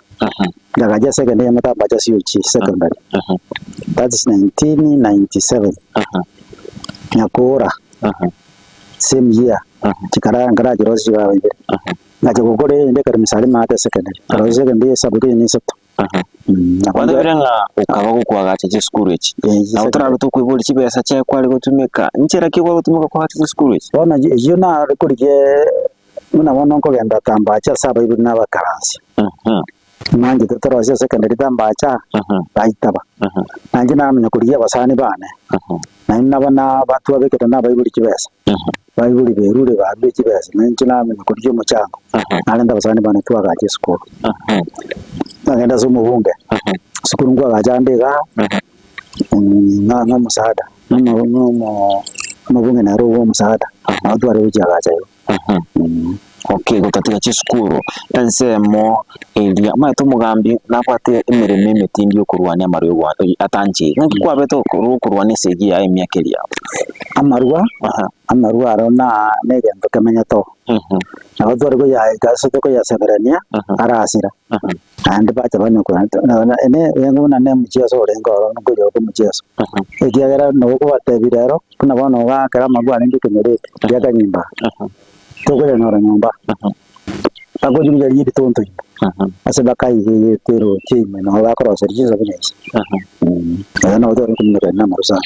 Nkagacha secondary ya Matambacha COG secondary, that is 1997, Nyakura, same year, chikara nkarachirosia chibaba ibere. Ngacha gokora eyende ekero Misari maate secondary, nkarosia secondary esabu eye na esato. Kwatebire ng'a okaba gokoagacha chisukuru echi, nabo torabe tokoiboria chibesa chiaye kware gotumeka, nchera ki gwagotumeka koagacha chisukuru echi? Bono eyio nare korigia buna bono nkogenda Tambacha ase abaibori na abakaransi. Nanchete torosie secondary Tambacha, baitaba. Nainche namanya korigia abasani bane, naende nabo twabekete na abaibori chibesa, abaibori berure barure chibesa, nainche namanya korigia omochango, narenta abasani bane twagacha esukuru. Nagenda ase omobunge, esukuru nkoagacha ande igaa, ng'a omosaada, omobunge nere obe omosaada, nabo tware gochiagacha igo. Okay, gotatiga chisukuru, ensemo eria, omanyete omogambi nabwate emeremo emetindi yokorwania amarwa atancheiri. Naki kwabete okorwania esegi yaye emiaka eria? Amarwa, amarwa aro na negento kemenyete oo. Nabo tware koyaika ase tokoyaseberania, arasira. Naende bacha banyokora ene buna ne omocheso orenge ororo nkoria ore omocheso. Ekiagera nabo okobatebia rero, buna bono igaa ekero amarwa arenge ekenyoro eke kia kanyimba, tokoyanyora nyomba, bakochibucha riria ebitonto ime, ase bakaigete eroche ime nabo bakoroseria chinsa buna echi. Erio nabo tware kominyoka na amarwa sana.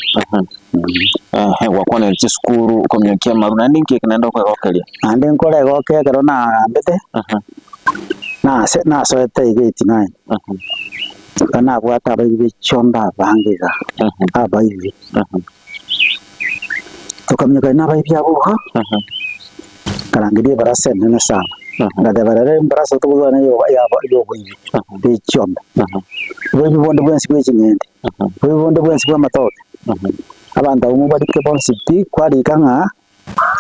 Ehe, gwakwanire chisukuru, okominyokia amarwa, naende inki eke naende okoegokeria? Naende nkoregokia ekero nagambete. Nase nasoete iga 89, iga nabwate abaibi be chiombe abange iga, abaibi. Tokamanyekana na abaibi abwo iga, nkarangeria ebarasa enene sana, ngateba rero ebarasa tokobwana ya oboibi bwe chiombe, oboibi bonde bwensi bwe ching'ende, oboibi bonde bwensi bwa amatoke, abanto abwo mobarike bonsi pi, kwarika ng'a.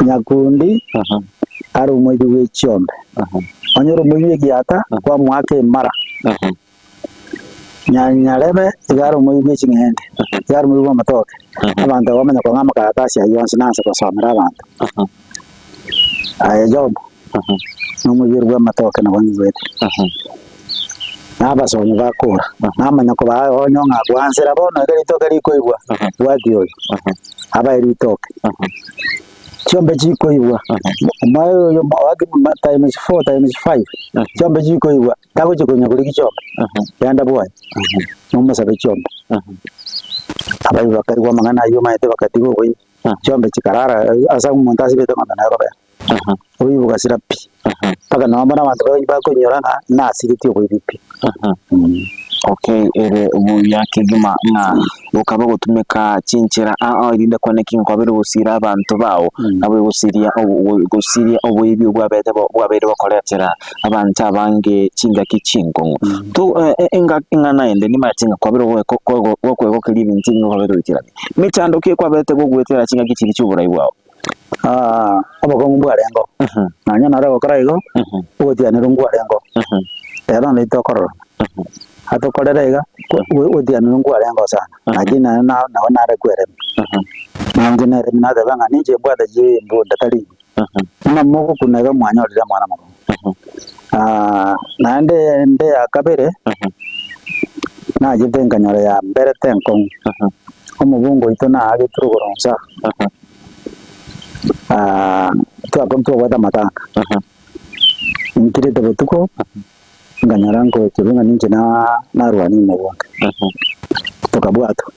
Nyakundi are omoibi bwe chiombe, onye ore omoibi bw'egiata kwamoaka emara. Nyarebe iga are omoibi bwe ching'ende, iga are omoibi bw'amatoke. Abanto aba bamanya kong'a amakaratasi ayio onsi nanse gosomera abanto. Aye Job, nomoibori bw'amatoke nabo nyigwete. Na abasomi bakora, namanya kobaa onye ng'a gwansera bono iga ritoke rikoibwa, bwati oyo, abae ritoke. Chiombe chikoibwa, omoe oyo oake times four times five, chiombe chikoibwa, tagochia konya korigia chiombe, genda bwoye, nomosabe chiombe. Abaibi bakarigwa amang'ana aywo omanyete bagatiga oboibi. Chiombe chikarara ase omonto asibete eng'ombe naye kobera. Oboibi bogasira pi. Mpaka nonye bono abanto bakoinyora ng'a nasireti oboibi pi. Okay, ere buya kegima ng'a gokaba gotumeka chinchera ao erinde kwane ki nkwabere gosira abanto bao, nabo gosiria gosiria oboibi obwabete bwabeire bokoretera abanto abange chingaki chinkong'u. To eng'ana ende nimanyete ng'a kwabere gokwegokeria ebinto ebinge kwabere goikerania. Mechando ki ekwabete gogoetera chingaki chiria chi'oborai bwao? Obokong'u mbwarengeo, nonya nare gokora igo, ogotianerwa nkwarengeo, rero naende tokorora, atokorere iga, ogotianerwa nkwarengeo sana, lakini naende nabo nare kweremia. Nainche neremia nateba ng'a ninche mbwate chimbunda tari inwe, buna mogokuna iga mwanyorire amang'ana amakong'u. Naende ende ya kabere, nachete nkanyora ya mberete enkong'u, omobungo oito naagetwe rogoro inse aa, twabwate amatanga, nkirete botuko, nkanyora nkochirwa ng'a ninche narwania omobunge, tokabwatwa,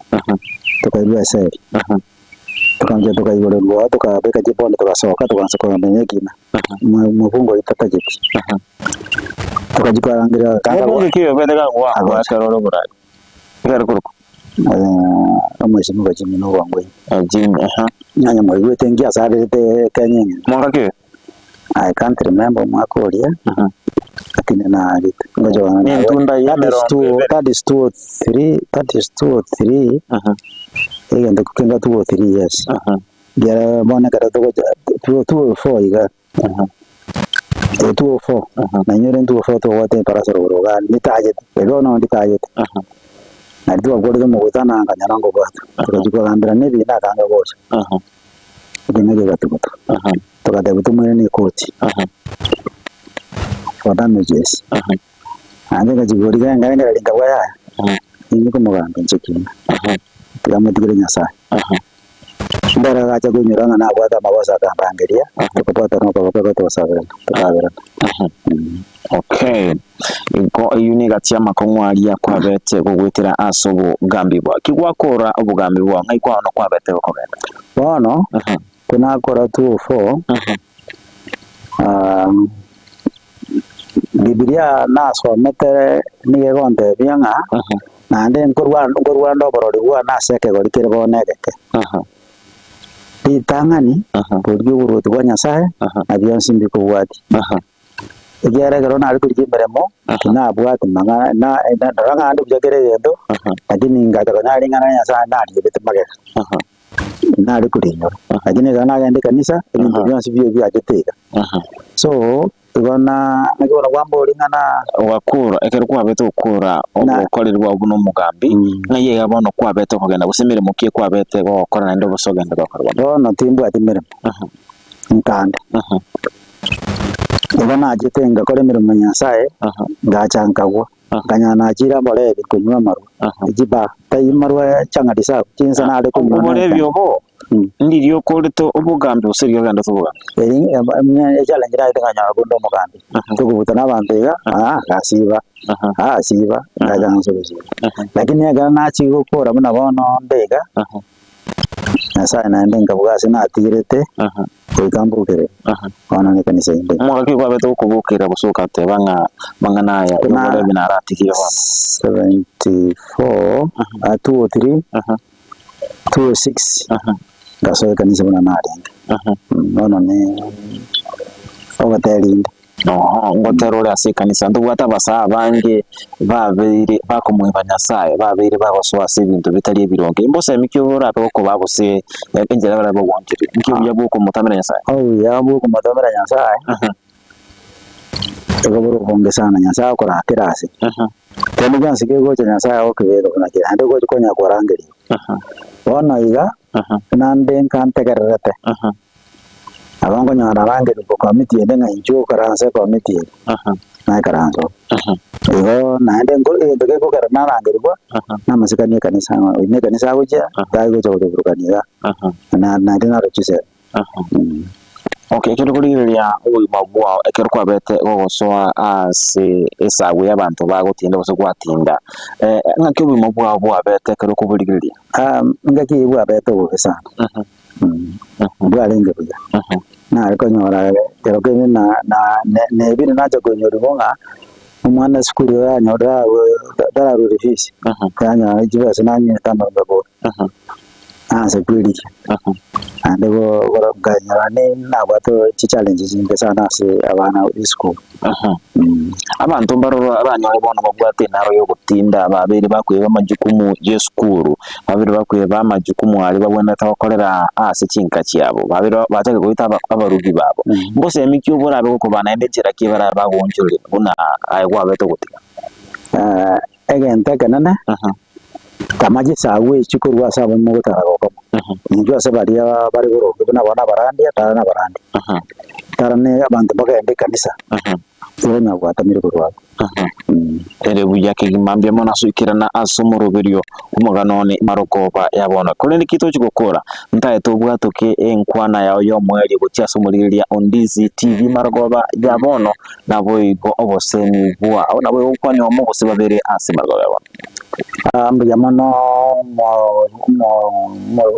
tokairwa eseri. Tokancha tokaigorerwa oo tokabeka chibonde togasoka togaansa kogambania ekina, omobungo oito tacheti. Tokachia korangeria tata Omobunge ki obete gagoaka Agocha. ekero ore oborai? Ekero korokwa? Omwesimigwa Jimmy na obwango Jimmy, aha. Nonya mwaigwete nki asarerete Kenya engima. Mwaka ki oyo? I can't remember omwaka oria, lakini narete ngocha bono Ne entunda that is y'emerongo two ebere. that is 203 that is 203 egento kenga 203 years. Ekiagera bono ekero togocha two two oh four iga, eh 204 nainyore 204 tobwate ebarasa rogoro igaa nditagete, erio bono nditagete. Nario twakwarire omogutano nkanyora nkobwatwa, togachia kogambera na ebinto akange gocha. Ekio kegatugutwa, togatebwa tomoirane ekoti for damages. Naende ngachia korigia nkarengereria nkabua yaya, ninye komogambia inche kina, tiga motigere Nyasaye. Mbere agacha koinyora ng'a nabwate amagoso akambangeria, tokabwatana okoboko igo togosaberana, tokaberana. Okay, igo eyio negati y'amakong'u aria kwabete gogoetera ase obogambi bwao. Ki gwakora obogambi bwao, ng'ai kwao nokwabete gokogenda? Bono, konakora 204, Bibilia nasomete nigo egontebia ng'a naende nkorwa nkorwa nde oborori bwane ase ekegori kere bono egeke. Ritang'ani, boria oboruoti bwa Nyasaye, na bionsi mbikobwatia. Ekiagera ekero nare korigia emeremo, tinabwate mang'ana na ndora ng'a ande buya kera egento, lakini ngacha konyora ring'ana ria Nyasaye nariebete magega. Nare korinyora, lakini ekero nagenda ekanisa, ebinto bionsi bibe biachete iga. So, igo na naki bono kwamboria ng'a na. Ogakora, ekero kwabete gokora Na- obokoreri bwao buna omogambi, ng'ai iga bono kwabete okogenda gose emeremo ki ekwabete gokora naende obose ogende gokora bono? Bono timbwati meremo, nkande. Igo nachete ngakora emeremo ya Nyasaye, ngacha nkagwa, nkanyora nachire oborebi konywa amarwa, chibaa, tai marwa chang'aa reserve, chinsa nare konywa Oborebi obo, ndiria okorete obogambi gose riria ogenderete obogambi? Eri echallenge narete nkanyora konde omogambi, tokobutana abanto iga, gasiba, siba, ngacha nase ogosiba. Lakini ekero nachia gokora buna bono nde iga, Nyasaye naende nkabuga ase natigerete goika mbokerere, bono nekanisa inde. Omwaka ki kwabete gokobokerera gose ogateba ng'a amang'ana aya Kuna- y'oborebi naratigire bono? 74, 203, 206, ngasoa ekanisa buna narenge. Bono ne ogotera inde. Oho, ngotera ore ase ekanisa, ntobwate abasaa abange babeire bakomoeba Nyasae, babeire bagosoa ase ebinto bitari ebironge. Imbosemi ki orabe gokobaa gose enchera barabe bagwancherie? Nki obuya bw'okomotamera Nyasae? Obuya bw'okomotamera Nyasae, igo bore obonge sana, Nyasae akoraa kera ase. Kende gionsi kegocha Nyasae agokebeka buna kere, naende gochi konya korangerigwa. Bono iga, buna nde nkantegererete. Nabo nkonyora narangerigwe committee ende ng'a inchuo okaranse ecommittee eye, naikaransa oo. Igo naende nko egento gekogera narangerigwa, na amasikani ya ekanisa ng'a oyio na ekanisa agochia, tari gocha gotoburukania igaa, na naende naro chisemi. Okay, ekero okorigereria obogima bwao ekero kwabete gogosoa ase esabu y'abanto bagotinda gose gwatinda, ng'aki obogima bwao bwabete ekero okoborigereria? Ngaki eyio bwabete obobe sana, mbwarenge buya, nare konyora ekero kende na na na ebinde nacha koinyorigwa ng'a omwana esukuru oranyore tararure fees, yanyora chibesa nanywerete amaruma bobe. Naansa kwerigia, naende nkanyora nabwate chichallenge chinke sana ase abana b'esukuru. Abanto mbaroro abanyore bono babwate enaro y'ogotinda, babeire bakoeba amajukumu y'esukuru, babeire bakoeba amajukumu aria babwenerete gokorera ase chinka chiabo, babeire bachake goita abarugi babo. Ngosemi ki oborabe gokobaa naende nchera ki barabe bagoonchoreria buna aye kwabete ogotiga? Egento ekenene, tama chisagu echi korwa ase abwo mogotara gokoma, inchuo ase baria bare boronge buna bono abarandia, tara nabarandia, tara ne abanto bagende ekanisa, igo onye gwatamire korwa abwo. Ere buya kegima mbuya mono ase oikerana ase omoroberio bw'omogano one marogoba ya bono. Korende ki tochi gokora? Ntaete obwatoke enkwana yao y'omoerio gochia ase omorigereria o Ndizi TV marogoba ya bono. Naboigo obosemi bwao naboigo gokwania omo gose babere ase marogoba ya bono. Ah, mbuya mono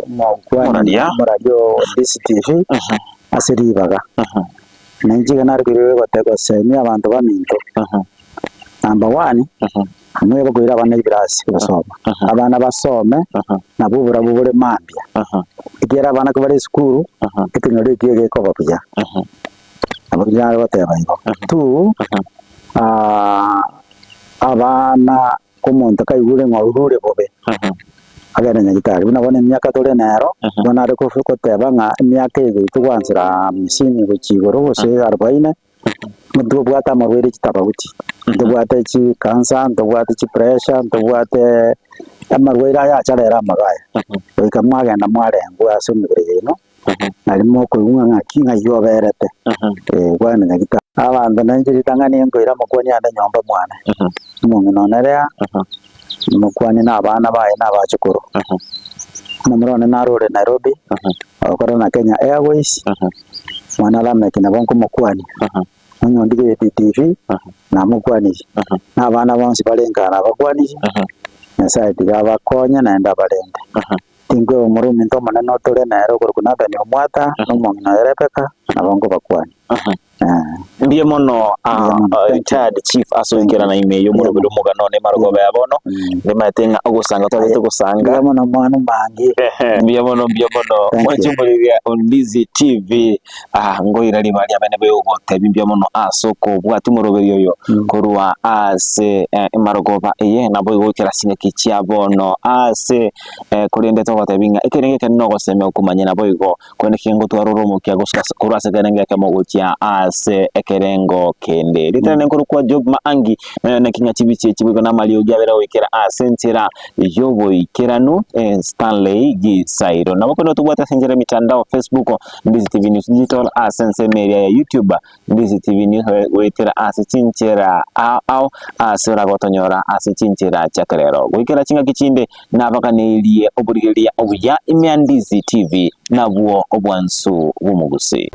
omokwani omoraria o DCTV ase ribaga. Na inche iga nare koirora gote gosemia abanto baminto. Number one, nigo bakoira abana ebirasi gosoma. Abana basome, nabwo oborabu bore mambia. Ekiagera abana kobare esukuru, ekenyoro ekio gekoba buya. Nabo riria are goteba igo. Two, abana omonto kaigure ng'a orure bobe, agende nyagetari. Buna bono emiaka tore nero, bono are goteba ng'a emiaka eye togwansera hamsini gochia igoro gose arubaini, ntobwate amarwaire chitabauti, ntobwate chikansa, ntobwate chipressure, ntobwate amarwaire aya acha rero amabe aya. Goika mwagenda mwarengwa ase emebere yaino. Nario mokoigwa ng'a ng'aki ng'ai oberete, eh, kwana nyagetari. Abanto nainche ritang'ani nkoira amakwani ande nyomba mwane, omong'ina one ere aa, mokwanie na abana baye na abachukuru. Omomura one naro ore Nairobi, ogokora na Kenya Airways, mwana Lameck nabo nkomokwania, onye ondigeretie TV, namokwanirie, na abana bonsi bare nka nabakwanirie, Nyasaye tiga abakonye naende abarende. Tinkweba omoro ominto omonene otore nere okorokwa Nathani omwata, na omong'ina oye Rebeka, nabo nkobakwania. Mbuya mono Mbuya mono. Thank you. retired chief ase goikerana ime y'omoroberi omogano one marogoba ya bono nimanyete ng'a ogosanga twabete gosanga Mbuya mono mwana omange. Mbuya mono mbuya mono Thank you. mwanche omorigia Ondizi TV ah ngoira ribaga ria bene begogotebi mbuya mono ase okobwatia omoroberi oyo korwa ase emarogoba eye nabo igoikera chingaki chia bono ase Korende togotebi ng'a ekerengo ekio nogosemia okomanya naboigo, korende ki ngotwara ore omokia gosuka korwa ase ekerengo ekemo gochia ase ekerengo kende. Ritana nenkorokwa Job Maangi, nonya naki ng'a chibicha echi boigo namariogi abere goikera ase enchera y'oboikeranu Stanley Gisairo. Nabo korende tobwate ase enchera y'emitandao Facebook, Ndizi TV News Digital, ase ensemo eria ya YouTube, Ndizi TV News goetera ase chinchera ao ao ase oragotonyora ase chinchera chia kerero. Goikera chingaki chinde nabaganeirie oborigereria obuya ime ya Ndizi TV nabwo obwansu bw'omogusii.